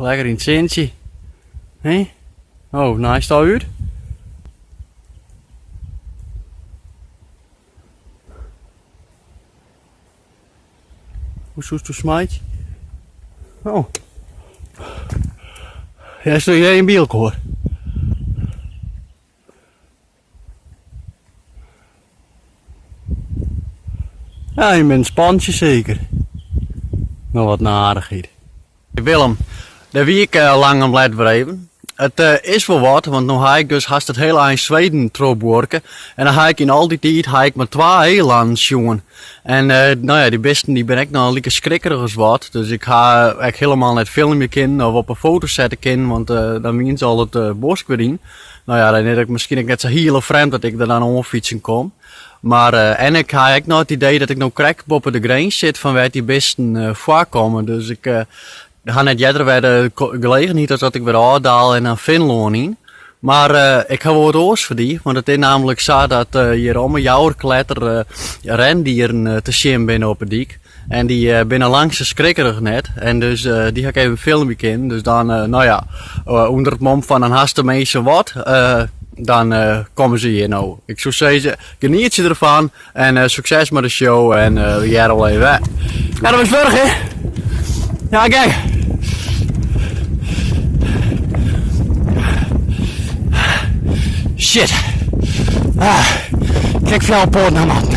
Lekker yn it sintsje. Hé? Oh, naaist al út? Hoe soest do smeitsje? Oh. Ja, is noch in by elkoar. Ja, je bent een spantje zeker. Nou, wat een aardigheid. Willem, dêr wie ik lang om let wer even. It is wol wat, want no ha ik dus hast it hiele ein Sweden trochbuorke en dan ha ik yn al dy tiid ha ik mar twa eelannen sjoen. En no ja, dy bisten dy binne ek noch like skrikkerich as wat, dus ik ha ek hielendal net filmje kinnen of op 'e foto sette kinnen, want dan wiene se al it bosk wer yn. No ja, dan is it miskien ek net sa hiele frjemd dat ik der dan oanfytsen kom. Mar en ik ha ek noch it idee dat ik no krekt boppe de grins sit fan wêr't dy bisten foarkomme. Dus ik ha net earder wer de gelegenheid as dat ik wer ôfdaal en dan Finlân yn. Mar ik ha wol wat oars foar dy, want it is namelijk sa dat hjir om 'e jouwerkletter rendieren te sjen binne op 'e dyk. En dy binne lang sa skrikkerich net. En dus dy ha ik even filmje kinnen. Dus dan, no ja, ûnder it mom fan dan hast teminsten wat, dan komme se hjir no. Ik soe sizze, genietsje derfan en sukses mei de show en we hearre wol even wer. Ja, dat was wurch, hè? Ja, kijk. Shit. Ah, kijk fjouwer poaten aan, man.